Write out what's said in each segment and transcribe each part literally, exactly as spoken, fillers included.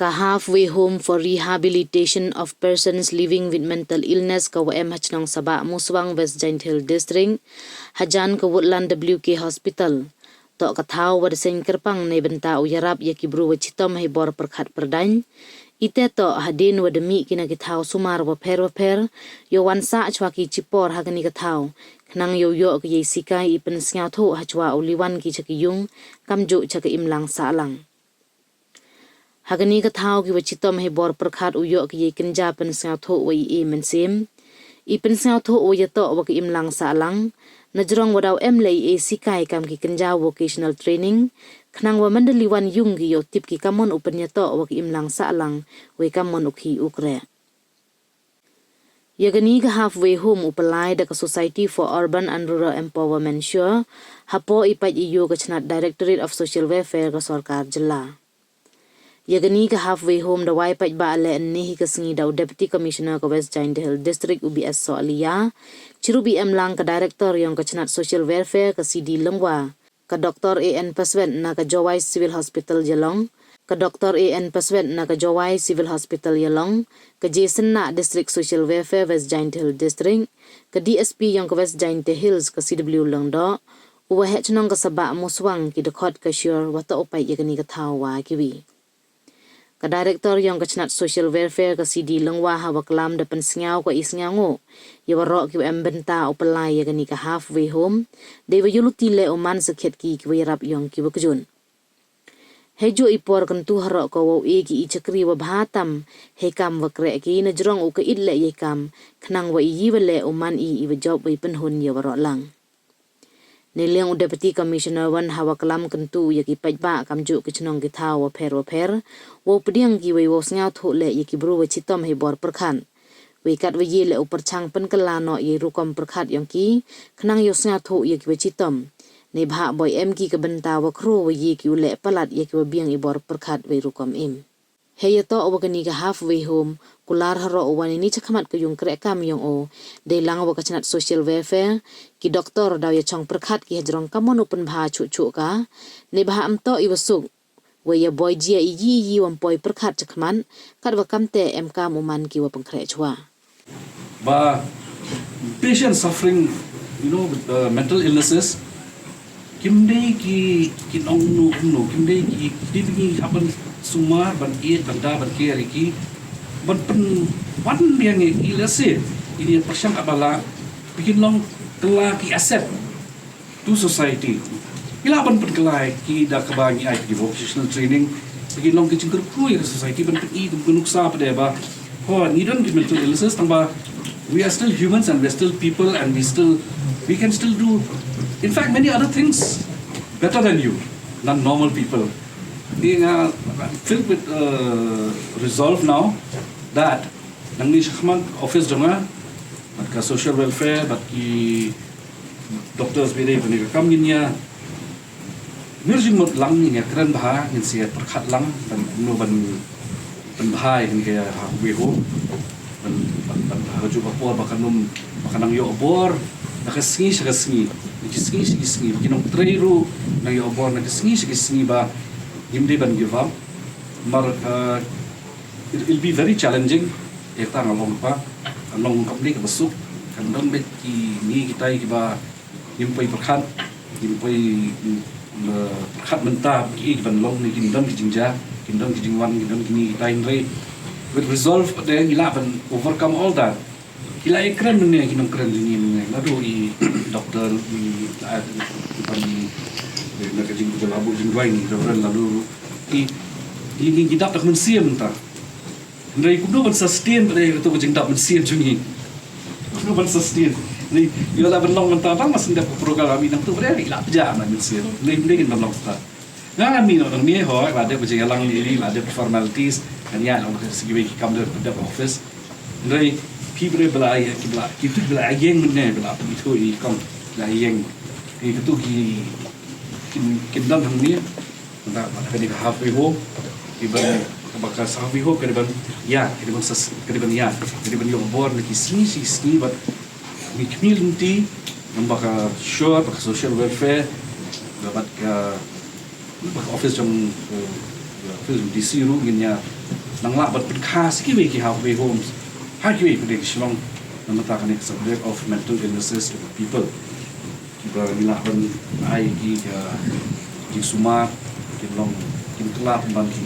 Ka Halfway Home for Rehabilitation of Persons Living with Mental Illness ka wa em ha chnong Sabah Muswang, West Jaintia Hills District, hajan ka Woodland W K Hospital, toh ka thaw wa da seng kyrpang neibynta u yarap ya ki bru wa chitom hei bor pyrkhat pyrdaiñ. Ite toh hadien wa da mih ki na ki thaw sumar wa pher wa pher, yow wan sah chwa ki chipor ha kani ka thaw, khnang yow yoh ki yei sikai i pynsngewthuh ha chwa u liwan ki cha ki yung, kamjooh cha ka imlang sahlang. Ha kani ka thaw ki wa chitom hei bor pyrkhat u yoh ki yei kynja pynsngewthuh wa i e mynsiem, i pynsngewthuh wa yatoh wa ka imlang sahlang, najrong wa daw em le i e sikai kam ki kynja vocational training, khnang wa man da liwan yung ki yow tip ki kammon u pynyatoh wa ka imlang sahlang, wei kammon u khih u kreh. Ya kani ka Halfway Home u pynlai da ka Society for Urban and Rural Empowerment, SURE, hapoh i pait i yoh ka chnat Directorate of Social Welfare ka sorkar jylla. Ya kani ka Halfway Home da wai paidbah le ynne hi ka sngi da u Deputy Commissioner ka West Jaintia Hills District, u B S Sohliya, chirup i emlang ka Director yong ka chnat Social Welfare ka C D Lyngwa, ka Doctor A N Paswet na ka Jowai Civil Hospital Ialong, ka Doctor A N Paswet na ka Jowai Civil Hospital Ialong, ka Jason na District Social Welfare West Jaintia Hills District, ka D S P yong ka West Jaintia Hills ka C W Lyngdoh, u waheh chnong ka Sabah Muswang, ki dkhot ka SURE wa toh u pait ya kani ka thaw wa kiwi. Ka Director yong ka chnat Social Welfare ka C D Lyngwa ha wa klam da pynsngew ka i sngewnguh ya waroh ki wa em bynta u pynlai ya kani ka Halfway Home, dei wa yoh luti le u man sakhiat ki ki wa yarap yong ki wa kjut. Hei jooh i por kyntu haroh ka wow e ki i chakri wa bha tam hei kam wa kreh ki, najrong u ka it le yei kam, khnang wa i yi wa le u man i i wa jop wa i pynhun ya waroh lang. Neiliang u Deputy Commissioner wan ha wa klam kyntu ya ki paidbah kamjooh ki chnong ki thaw wa pher wa pher, wow pdiang ki wei wow sngewthuh le ya ki bru wa chitom hei bor pyrkhat. Wei kat wa ye le u pyrchang pynkylla noh yei rukom pyrkhat yong ki, khnang yow sngewthuh ya ki wa chitom. Neibhah boi em ki ka bynta wa khro wa ye ki u le palat ya ki wa biang i bor pyrkhat wei rukom im. Hei yatoh wa kani ka Halfway Home, kular haroh u wan ini chakhmat ka yung kreh kam yong u, dei lang wa ka chnat Social Welfare, ki doktor daw ya chong pyrkhat ki hajrong kammon u pynbha chuh chuh ka, neibhah ym toh i wa suk, wei ya boi jia i yi i yi wa ym poi pyrkhat chakhmat, kat wa kamte em kam u man ki wa pynkhreh chwa. Ba patient suffering, you know, with, uh, mental illnesses, kim dei ki, ki nongnu umnu, kim dei ki, ki dei ki happen sumar ban iet, ban da, ban care ki, ban pynwan biang ki, let's say, ini pyrshang ka ba la, phi kin long kylla ki asset to society. Ki lah ban pynkylla ki da kaba ngi ai ki vocational training, phi kin long ki jingkyrkhu ya ka society, ban pyni kum ka nuksa pat de ba, ho, ngi don ki mental illnesses, tang ba we are still humans and we are still people and we still, we can still do, in fact, many other things better than you, than normal people. Being, uh, filled with, uh, resolve now that nangne shakhmat office jong nga, bad ka social welfare, bad ki doctors, bad de, bad ka kam ngin ya, mir jingmut lang ngin ya kren bha, ngin sa pyrkhat lang, ban, no, ban, ban bha, ngin ka ya ha, we hope, ban, ban, ban ha ka juh ka por, ba kan ym, ba kan nang yoh bor na ka sngi sha ka sngi, na ki sngi sha ki sngi, ba ki nongtrei ruh nang yoh bor na ka sngi sha ki sngi, ba ngim dei ban give up. Mar, uh, it, it'll be very challenging. Ita nga long pa, long kam dei ka basuk, kan dang dei ki ni kitai ki ba ngim poi pyrkhat, ngim poi, mm, pyrkhat mynta ki ban long ni, kin don ki jingjia, kin don ki jingwan, kin don ki ni kitai, hynrei with resolve de ngi lah ban overcome all that. Ki la i kren mynne, ki nongkren jong ngi mynne. Ladu i doktor, i, ah, i pan, i, na ka jingkhuslai, jingduwai ni, Reverend, ladu i, i, i, i dap da ka mynsiem ta. Hynrei kumno ban sustain pat de katu ka jingdap mynsiem jong ngi. Kumno ban sustain. Ni, yow la ban long mynta, tang mas ndep ka program, i nang tu pat de, i la pja na mynsiem. Ni, ni kin ban long ta. Nga ngan mih noh nangne, ho, la dep ka jingyalang ni, la dep formalities, ngan ïaid noh ka, sa kiwei ki kam dep, dep office. Hynrei phi bre ba la, ki ba la, ki tu ba la ïeng mynne, ba la pynithuh i kam, ba la ïeng. Ki tu ki, kin, kin don hangne, ba, ba ka dei ka halfway home, ki ban, ba ka halfway home, ka dei ban, ïa, ka dei ban sas, ka dei ban ïa, ka dei ban ïoh bor na ki sngi, sngi, sngi, bad ngi khmih lynti, ngan ba ka SURE, ba ka social welfare, bad ka, bad ka office jong, eh, D C ruh ngin ïa nang lah ban pynkhas kiwei ki halfway homes ha kiwei ki dei ki shnong na bynta kane ka subject of mental illnesses of people. Kiba ngi lah ban ai ki ka jingsumar, kin long, kin kylla pynban ki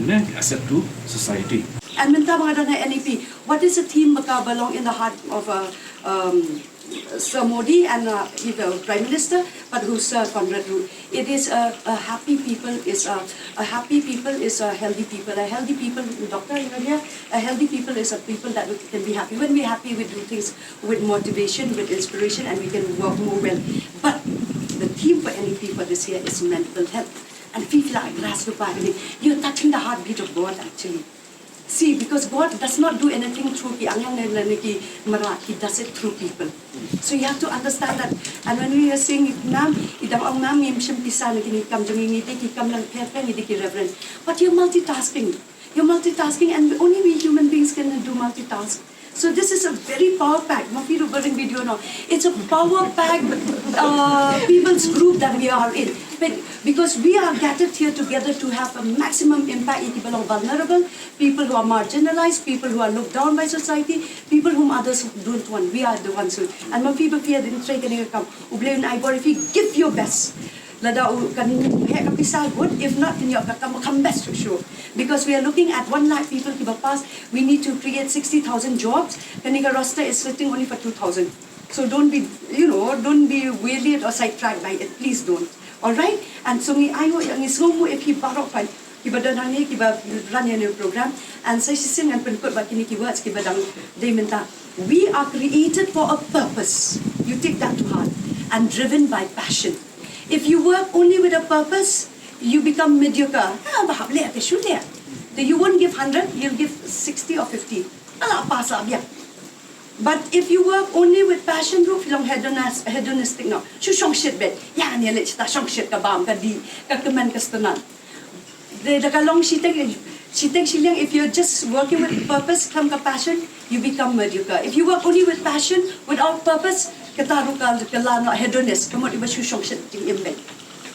ne asset to society. And mynta ba nga don ha N E P, what is the theme ba ka ba long in the heart of a, um, Sir Modi and, uh, the Prime Minister, but who Sir Conrad Root? It is a, a happy people is a, a happy people is a healthy people. A healthy people, Doctor, you know, here, a healthy people is a people that can be happy. When we're happy, we do things with motivation, with inspiration, and we can work more well. But the theme for N E P for this year is mental health. And feel like grass to party. You're touching the heartbeat of God, actually. See, because God does not do anything through ki angel ne, ne ki mrad. He does it through people. So you have to understand that. And when we are saying, "Ma'am, i dang ong ma'am, ngim shim pisa na kini kam jong ngi, ngi dei ki kam lang pher pher, ngi dei ki reverend." But you're multitasking. You're multitasking, and only we human beings can do multitask. So this is a very power pack. Ma phi ruh ba ring video, no? It's a power pack, uh, people's group that we are in. But because we are gathered here together to have a maximum impact, ïa ki ba long vulnerable, people who are marginalized, people who are looked down by society, people whom others don't want. We are the ones who. And ma phi ba phi ïa dang trei kane ka kam, U Blei un ai bor if you give your best. Lada u kan heh ka pisa good, if not, kin ïoh ka kam, kam best to show. Because we are looking at one lakh people ki ba pass, we need to create sixty thousand jobs. Kane ka roster is sitting only for two thousand. So don't be, you know, don't be wearied or sidetracked by it. Please don't. All right? And so ngi ai u, ngi sngewnguh ïa phi baroh phi ki ba don hangne, ki ba run ïa ne program. And sa shisien ngan pynkut bad kine ki words ki ba dang dei mynta. We are created for a purpose. You take that to heart. And driven by passion. If you work only with a purpose, you become mediocre. Ah, ba hap leh te shu leh. Te you won't give hundred, you'll give sixty or fifty. Ala pasa biang. But if you work only with passion, ruh phi long hedonis-, hedonistic, no. Shu shongshit beit. Ïa ne leh chita shongshit ka bam, ka dih, ka kmen, ka stnat. Te da ka long shiteng, shiteng shiliang, if you're just working with purpose, khlem ka passion, you become mediocre. If you work only with passion, without purpose, kata ruh ka, ka la noh hedonist, ka mut iba shu shongshit jingim beit.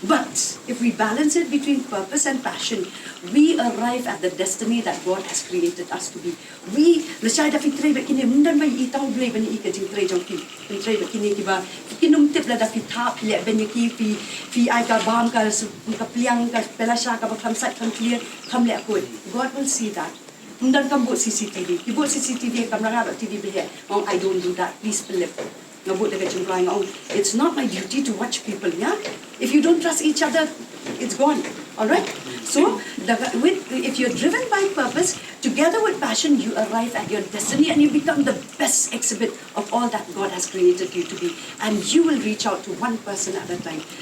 But if we balance it between purpose and passion, we arrive at the destiny that God has created us to be. We, lashai da phi trei bad kine, ym don ba i tang U Blei ban i ka jingtrei jong phi. Pyntrei bad kine ki ba, ki num tip lada phi thap, phi leh beiñ ïa ki, phi, phi ai ka bam, ka su-, ka pliang, ka pela sha, ka ba khlem sait, khlem clear, khlem leh kut. God will see that. Ym don kam bud C C T V. Ki bud C C T V, kamra nga bad T V bha. Ong, "I don't do that. Please, Philip." Nga bud da ka jingkyrpad, nga ong, "It's not my duty to watch people, yeah? If you don't trust each other, it's gone." All right? So, the, with, if you're driven by purpose, together with passion, you arrive at your destiny and you become the best exhibit of all that God has created you to be. And you will reach out to one person at a time.